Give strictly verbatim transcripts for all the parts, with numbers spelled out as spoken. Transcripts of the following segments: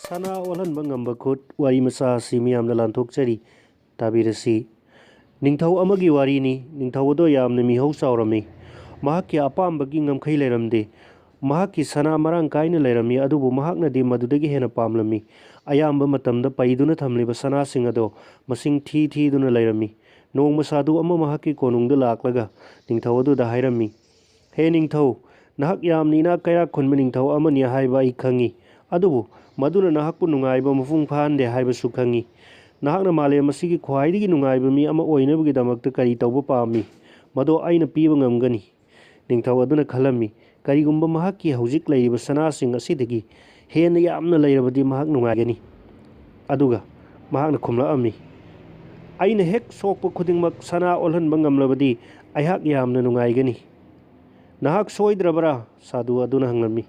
ꯁꯅꯥ ꯑꯣꯜꯍꯟꯕ ꯉꯝꯕ ꯈꯨꯠ ꯋꯥꯔꯤ ꯃꯆꯥ ꯑꯁꯤ ꯃꯤꯌꯥꯝꯅ ꯂꯥꯟꯊꯣꯛꯆꯔꯤ꯫ ꯇꯥꯕꯤꯔꯁꯤ꯫ ꯅꯤꯡꯊꯧ ꯑꯃꯒꯤ ꯋꯥꯔꯤꯅꯤ꯫ ꯅꯤꯡꯊꯧ ꯑꯗꯣ ꯌꯥꯝꯅ ꯃꯤꯍꯧ ꯆꯥꯎꯔꯝꯃꯤ꯫ ꯃꯍꯥꯛꯀꯤ ꯑꯄꯥꯝꯕꯒꯤ ꯉꯝꯈꯩ ꯂꯩꯔꯝꯗꯦ꯫ ꯃꯍꯥꯛꯀꯤ ꯁꯅꯥ ꯃꯔꯥꯡ ꯀꯥꯏꯅ ꯂꯩꯔꯝꯃꯤ, ꯑꯗꯨꯕꯨ ꯃꯍꯥꯛꯅꯗꯤ ꯃꯗꯨꯗꯒꯤ ꯍꯦꯟꯅ ꯄꯥꯝꯂꯝꯃꯤ꯫ ꯑꯌꯥꯝꯕ ꯃꯇꯝꯗ ꯄꯩꯗꯨꯅ ꯊꯝꯂꯤꯕ ꯁꯅꯥꯁꯤꯡ ꯑꯗꯣ ꯃꯁꯤꯡ ꯊꯤ ꯊꯤꯗꯨꯅ ꯂꯩꯔꯝꯃꯤ꯫ ꯅꯣꯡꯃ ꯁꯥꯗꯨ ꯑꯃ ꯃꯍꯥꯛꯀꯤ ꯀꯣꯅꯨꯡꯗ ꯂꯥꯛꯂꯒ ꯅꯤꯡꯊꯧ ꯑꯗꯨꯗ ꯍꯥꯏꯔꯝꯃꯤ, "ꯍꯦ ꯅꯤꯡꯊꯧ, ꯅꯍꯥꯛ ꯌꯥꯝꯅ ꯏꯅꯥꯛ ꯀꯩꯔꯥꯛ ꯈꯨꯟꯕ ꯅꯤꯡꯊꯧ ꯑꯃꯅꯤ ꯍꯥꯏꯕ ꯑꯩ ꯈꯪꯏ꯫ ꯑꯗꯨꯕꯨ ꯃꯗꯨꯅ ꯅꯍꯥꯛꯄꯨ ꯅꯨꯡꯉꯥꯏꯕ ꯃꯄꯨꯡ ꯐꯥꯍꯟꯗꯦ ꯍꯥꯏꯕꯁꯨ ꯈꯪꯏ꯫ ꯅꯍꯥꯛꯅ ꯃꯥꯂꯦꯝ ꯑꯁꯤꯒꯤ ꯈ꯭ꯋꯥꯏꯗꯒꯤ ꯅꯨꯡꯉꯥꯏꯕ ꯃꯤ ꯑꯃ ꯑꯣꯏꯅꯕꯒꯤꯗꯃꯛꯇ ꯀꯔꯤ ꯇꯧꯕ ꯄꯥꯝꯃꯤ? ꯃꯗꯨ ꯑꯩꯅ ꯄꯤꯕ ꯉꯝꯒꯅꯤ꯫" ꯅꯤꯡꯊꯧ ꯑꯗꯨꯅ ꯈꯜꯂꯝꯃꯤ, ꯀꯔꯤꯒꯨꯝꯕ ꯃꯍꯥꯛꯀꯤ ꯍꯧꯖꯤꯛ ꯂꯩꯔꯤꯕ ꯁꯅꯥꯁꯤꯡ ꯑꯁꯤꯗꯒꯤ ꯍꯦꯟꯅ ꯌꯥꯝꯅ ꯂꯩꯔꯕꯗꯤ ꯃꯍꯥꯛ ꯅꯨꯡꯉꯥꯏꯒꯅꯤ꯫ ꯑꯗꯨꯒ ꯃꯍꯥꯛꯅ ꯈꯨꯝꯂꯛꯑꯝꯃꯤ, "ꯑꯩꯅ ꯍꯦꯛ ꯁꯣꯛꯄ ꯈꯨꯗꯤꯡꯃꯛ ꯁꯅꯥ ꯑꯣꯜꯍꯟꯕ ꯉꯝꯂꯕꯗꯤ ꯑꯩꯍꯥꯛ ꯌꯥꯝꯅ ꯅꯨꯡꯉꯥꯏꯒꯅꯤ꯫" "ꯅꯍꯥꯛ ꯁꯣꯏꯗ꯭ꯔꯕꯔꯥ?" ꯁꯥꯗꯨ ꯑꯗꯨꯅ ꯍꯪꯂꯝꯃꯤ꯫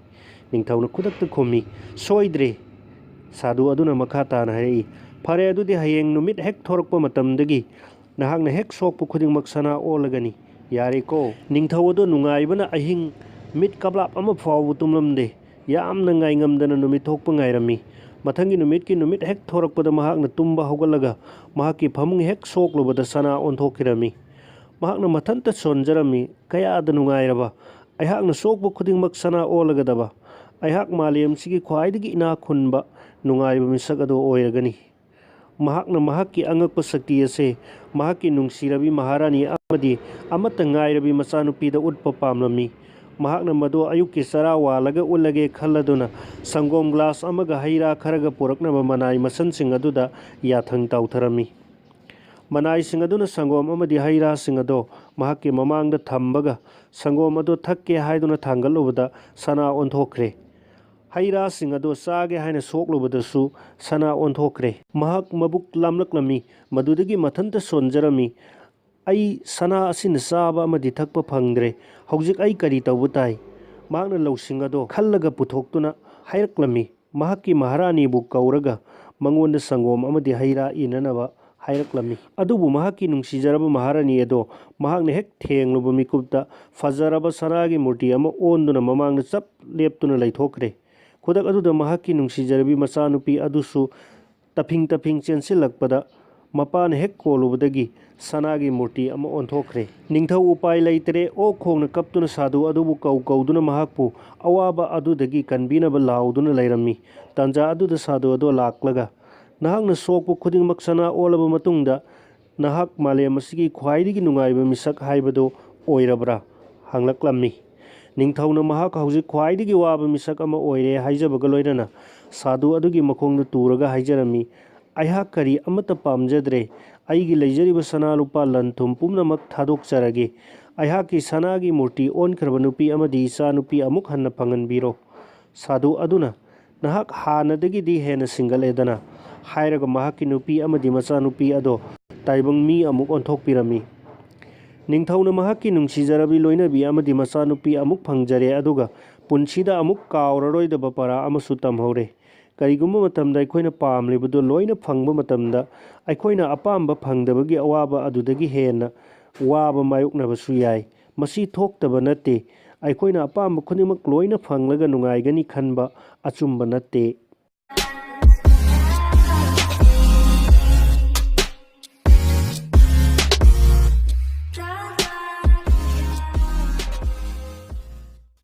ꯅꯤꯡꯊꯧꯅ ꯈꯨꯗꯛꯇ ꯈꯨꯝꯃꯤ, "ꯁꯣꯏꯗ꯭ꯔꯦ꯫" ꯁꯥꯗꯨ ꯑꯗꯨꯅ ꯃꯈꯥ ꯇꯥꯅ ꯍꯥꯏꯔꯛꯏ, "ꯐꯔꯦ, ꯑꯗꯨꯗꯤ ꯍꯌꯦꯡ ꯅꯨꯃꯤꯠ ꯍꯦꯛ ꯊꯣꯔꯛꯄ ꯃꯇꯝꯗꯒꯤ ꯅꯍꯥꯛꯅ ꯍꯦꯛ ꯁꯣꯛꯄ ꯈꯨꯗꯤꯡꯃꯛ ꯁꯅꯥ ꯑꯣꯜꯂꯒꯅꯤ꯫ ꯌꯥꯔꯦꯀꯣ?" ꯅꯤꯡꯊꯧ ꯑꯗꯨ ꯅꯨꯡꯉꯥꯏꯕꯅ ꯑꯍꯤꯡ ꯃꯤꯠ ꯀꯥꯞꯂꯥꯞ ꯑꯃ ꯐꯥꯎꯕ ꯇꯨꯝꯂꯝꯗꯦ꯫ ꯌꯥꯝꯅ ꯉꯥꯏꯉꯝꯗꯅ ꯅꯨꯃꯤꯠ ꯊꯣꯛꯄ ꯉꯥꯏꯔꯝꯃꯤ꯫ ꯃꯊꯪꯒꯤ ꯅꯨꯃꯤꯠꯀꯤ ꯅꯨꯃꯤꯠ ꯍꯦꯛ ꯊꯣꯔꯛꯄꯗ ꯃꯍꯥꯛꯅ ꯇꯨꯝꯕ ꯍꯧꯒꯠꯂꯒ ꯃꯍꯥꯛꯀꯤ ꯐꯃꯨꯡ ꯍꯦꯛ ꯁꯣꯛꯂꯨꯕꯗ ꯁꯅꯥ ꯑꯣꯟꯊꯣꯛꯈꯤꯔꯝꯃꯤ꯫ ꯃꯍꯥꯛꯅ ꯃꯊꯟꯇ ꯁꯣꯟꯖꯔꯝꯃꯤ, "ꯀꯌꯥꯗ ꯅꯨꯡꯉꯥꯏꯔꯕ! ꯑꯩꯍꯥꯛꯅ ꯁꯣꯛꯄ ꯈꯨꯗꯤꯡꯃꯛ ꯁꯅꯥ ꯑꯣꯜꯂꯒꯗꯕ꯫ ꯑꯩꯍꯥꯛ ꯃꯥꯂꯦꯝꯁꯤꯒꯤ ꯈ꯭ꯋꯥꯏꯗꯒꯤ ꯏꯅꯥꯛ ꯈꯨꯟꯕ, ꯅꯨꯡꯉꯥꯏꯕ ꯃꯤꯁꯛ ꯑꯗꯨ ꯑꯣꯏꯔꯒꯅꯤ꯫" ꯃꯍꯥꯛꯅ ꯃꯍꯥꯛꯀꯤ ꯑꯉꯛꯄ ꯁꯛꯇꯤ ꯑꯁꯦ ꯃꯍꯥꯛꯀꯤ ꯅꯨꯡꯁꯤꯔꯕꯤ ꯃꯍꯥꯔꯥꯅꯤ ꯑꯃꯗꯤ ꯑꯃꯠꯇ ꯉꯥꯏꯔꯕꯤ ꯃꯆꯥꯅꯨꯄꯤꯗ ꯎꯠꯄ ꯄꯥꯝꯂꯝꯃꯤ꯫ ꯃꯍꯥꯛꯅ ꯃꯗꯨ ꯑꯌꯨꯛꯀꯤ ꯆꯔꯥ ꯋꯥꯜꯂꯒ ꯎꯠꯂꯒꯦ ꯈꯜꯂꯗꯨꯅ ꯁꯪꯒꯣꯝ ꯒ꯭ꯂꯥꯁ ꯑꯃꯒ ꯍꯩ ꯔꯥ ꯈꯔꯒ ꯄꯨꯔꯛꯅꯕ ꯃꯅꯥꯏ ꯃꯁꯟꯁꯤꯡ ꯑꯗꯨꯗ ꯌꯥꯊꯪ ꯇꯥꯎꯊꯔꯝꯃꯤ꯫ ꯃꯅꯥꯏꯁꯤꯡ ꯑꯗꯨꯅ ꯁꯪꯒꯣꯝ ꯑꯃꯗꯤ ꯍꯩ ꯔꯥꯁꯤꯡ ꯑꯗꯣ ꯃꯍꯥꯛꯀꯤ ꯃꯃꯥꯡꯗ ꯊꯝꯕꯒ ꯁꯪꯒꯣꯝ ꯑꯗꯨ ꯊꯛꯀꯦ ꯍꯥꯏꯗꯨꯅ ꯊꯥꯡꯒꯠꯂꯨꯕꯗ ꯁꯅꯥ ꯑꯣꯟꯊꯣꯛꯈ꯭ꯔꯦ꯫ ꯍꯩ ꯔꯥꯁꯤꯡ ꯑꯗꯨ ꯆꯥꯒꯦ ꯍꯥꯏꯅ ꯁꯣꯛꯂꯨꯕꯗꯁꯨ ꯁꯅꯥ ꯑꯣꯟꯊꯣꯛꯈ꯭ꯔꯦ꯫ ꯃꯍꯥꯛ ꯃꯕꯨꯛ ꯂꯥꯝꯂꯛꯂꯝꯃꯤ꯫ ꯃꯗꯨꯗꯒꯤ ꯃꯊꯟꯇ ꯁꯣꯟꯖꯔꯝꯃꯤ꯫ "ꯑꯩ ꯁꯅꯥ ꯑꯁꯤꯅ ꯆꯥꯕ ꯑꯃꯗꯤ ꯊꯛꯄ ꯐꯪꯗ꯭ꯔꯦ꯫ ꯍꯧꯖꯤꯛ ꯑꯩ ꯀꯔꯤ ꯇꯧꯕ ꯇꯥꯏ?" ꯃꯍꯥꯛꯅ ꯂꯧꯁꯤꯡ ꯑꯗꯣ ꯈꯜꯂꯒ ꯄꯨꯊꯣꯛꯇꯨꯅ ꯍꯥꯏꯔꯛꯂꯝꯃꯤ꯫ ꯃꯍꯥꯛꯀꯤ ꯃꯍꯥꯔꯥꯅꯤꯕꯨ ꯀꯧꯔꯒ ꯃꯉꯣꯟꯗ ꯁꯪꯒꯣꯝ ꯑꯃꯗꯤ ꯍꯩ ꯔꯥ ꯏꯅꯅꯕ ꯍꯥꯏꯔꯛꯂꯝꯃꯤ꯫ ꯑꯗꯨꯕꯨ ꯃꯍꯥꯛꯀꯤ ꯅꯨꯡꯁꯤꯖꯔꯕ ꯃꯍꯥꯔꯥꯅꯤ ꯑꯗꯣ ꯃꯍꯥꯛꯅ ꯍꯦꯛ ꯊꯦꯡꯂꯨꯕ ꯃꯤꯀꯨꯞꯇ ꯐꯖꯔꯕ ꯁꯅꯥꯒꯤ ꯃꯨꯔꯇꯤ ꯑꯃ ꯑꯣꯟꯗꯨꯅ ꯃꯃꯥꯡꯗ ꯆꯞ ꯂꯦꯞꯇꯨꯅ ꯂꯩꯊꯣꯛꯈ꯭ꯔꯦ꯫ ꯈꯨꯗꯛ ꯑꯗꯨꯗ ꯃꯍꯥꯛꯀꯤ ꯅꯨꯡꯁꯤꯖꯔꯕꯤ ꯃꯆꯥꯅꯨꯄꯤ ꯑꯗꯨꯁꯨ ꯇꯞꯐꯤꯡ ꯇꯞꯐꯤꯡ ꯆꯦꯟꯁꯤꯜꯂꯛꯄꯗ ꯃꯄꯥꯅ ꯍꯦꯛ ꯀꯣꯜꯂꯨꯕꯗꯒꯤ ꯁꯅꯥꯒꯤ ꯃꯨꯔꯇꯤ ꯑꯃ ꯑꯣꯟꯊꯣꯛꯈ꯭ꯔꯦ꯫ ꯅꯤꯡꯊꯧ ꯎꯄꯥꯏ ꯂꯩꯇ꯭ꯔꯦ, ꯑꯣꯛ ꯈꯣꯡꯅ ꯀꯞꯇꯨꯅ ꯁꯥꯗꯨ ꯑꯗꯨꯕꯨ ꯀꯧ ꯀꯧꯗꯨꯅ ꯃꯍꯥꯛꯄꯨ ꯑꯋꯥꯕ ꯑꯗꯨꯗꯒꯤ ꯀꯟꯕꯤꯅꯕ ꯂꯥꯎꯗꯨꯅ ꯂꯩꯔꯝꯃꯤ꯫ ꯇꯥꯟꯖꯥ ꯑꯗꯨꯗ ꯁꯥꯗꯨ ꯑꯗꯣ ꯂꯥꯛꯂꯒ, "ꯅꯍꯥꯛꯅ ꯁꯣꯛꯄ ꯈꯨꯗꯤꯡꯃꯛ ꯁꯅꯥ ꯑꯣꯜꯂꯕ ꯃꯇꯨꯡꯗ ꯅꯍꯥꯛ ꯃꯥꯂꯦꯝ ꯑꯁꯤꯒꯤ ꯈ꯭ꯋꯥꯏꯗꯒꯤ ꯅꯨꯡꯉꯥꯏꯕ ꯃꯤꯁꯛ ꯍꯥꯏꯕꯗꯨ ꯑꯣꯏꯔꯕ꯭ꯔꯥ?" ꯍꯪꯂꯛꯂꯝꯃꯤ꯫ ꯅꯤꯡꯊꯧꯅ ꯃꯍꯥꯛ ꯍꯧꯖꯤꯛ ꯈ꯭ꯋꯥꯏꯗꯒꯤ ꯋꯥꯕ ꯃꯤꯁꯛ ꯑꯃ ꯑꯣꯏꯔꯦ ꯍꯥꯏꯖꯕꯒ ꯂꯣꯏꯅꯅ ꯁꯥꯗꯨ ꯑꯗꯨꯒꯤ ꯃꯈꯣꯡꯗ ꯇꯨꯔꯒ ꯍꯥꯏꯖꯔꯝꯃꯤ, "ꯑꯩꯍꯥꯛ ꯀꯔꯤ ꯑꯃꯠꯇ ꯄꯥꯝꯖꯗ꯭ꯔꯦ꯫ ꯑꯩꯒꯤ ꯂꯩꯖꯔꯤꯕ ꯁꯅꯥ ꯂꯨꯄꯥ ꯂꯟ ꯊꯨꯝ ꯄꯨꯝꯅꯃꯛ ꯊꯥꯗꯣꯛꯆꯔꯒꯦ꯫ ꯑꯩꯍꯥꯛꯀꯤ ꯁꯅꯥꯒꯤ ꯃꯨꯔꯇꯤ ꯑꯣꯟꯈ꯭ꯔꯕ ꯅꯨꯄꯤ ꯑꯃꯗꯤ ꯏꯆꯥ ꯅꯨꯄꯤ ꯑꯃꯨꯛ ꯍꯟꯅ ꯐꯪꯍꯟꯕꯤꯔꯣ꯫" ꯁꯥꯗꯨ ꯑꯗꯨꯅ, "ꯅꯍꯥꯛ ꯍꯥꯟꯅꯗꯒꯤꯗꯤ ꯍꯦꯟꯅ ꯁꯤꯡꯒꯠꯂꯦꯗꯅ" ꯍꯥꯏꯔꯒ ꯃꯍꯥꯛꯀꯤ ꯅꯨꯄꯤ ꯑꯃꯗꯤ ꯃꯆꯥꯅꯨꯄꯤ ꯑꯗꯣ ꯇꯥꯏꯕꯪ ꯃꯤ ꯑꯃꯨꯛ ꯑꯣꯟꯊꯣꯛꯄꯤꯔꯝꯃꯤ꯫ ꯅꯤꯡꯊꯧꯅ ꯃꯍꯥꯛꯀꯤ ꯅꯨꯡꯁꯤꯖꯔꯕꯤ ꯂꯣꯏꯅꯕꯤ ꯑꯃꯗꯤ ꯃꯆꯥꯅꯨꯄꯤ ꯑꯃꯨꯛ ꯐꯪꯖꯔꯦ, ꯑꯗꯨꯒ ꯄꯨꯟꯁꯤꯗ ꯑꯃꯨꯛ ꯀꯥꯎꯔꯔꯣꯏꯗꯕ ꯄꯔꯥ ꯑꯃꯁꯨ ꯇꯝꯍꯧꯔꯦ꯫ ꯀꯔꯤꯒꯨꯝꯕ ꯃꯇꯝꯗ ꯑꯩꯈꯣꯏꯅ ꯄꯥꯝꯂꯤꯕꯗꯨ ꯂꯣꯏꯅ ꯐꯪꯕ ꯃꯇꯝꯗ, ꯑꯩꯈꯣꯏꯅ ꯑꯄꯥꯝꯕ ꯐꯪꯗꯕꯒꯤ ꯑꯋꯥꯕ ꯑꯗꯨꯗꯒꯤ ꯍꯦꯟꯅ ꯋꯥꯕ ꯃꯥꯌꯣꯛꯅꯕꯁꯨ ꯌꯥꯏ꯫ ꯃꯁꯤ ꯊꯣꯛꯇꯕ ꯅꯠꯇꯦ꯫ ꯑꯩꯈꯣꯏꯅ ꯑꯄꯥꯝꯕ ꯈꯨꯗꯤꯡꯃꯛ ꯂꯣꯏꯅ ꯐꯪꯂꯒ ꯅꯨꯡꯉꯥꯏꯒꯅꯤ ꯈꯟꯕ ꯑꯆꯨꯝꯕ ꯅꯠꯇꯦ꯫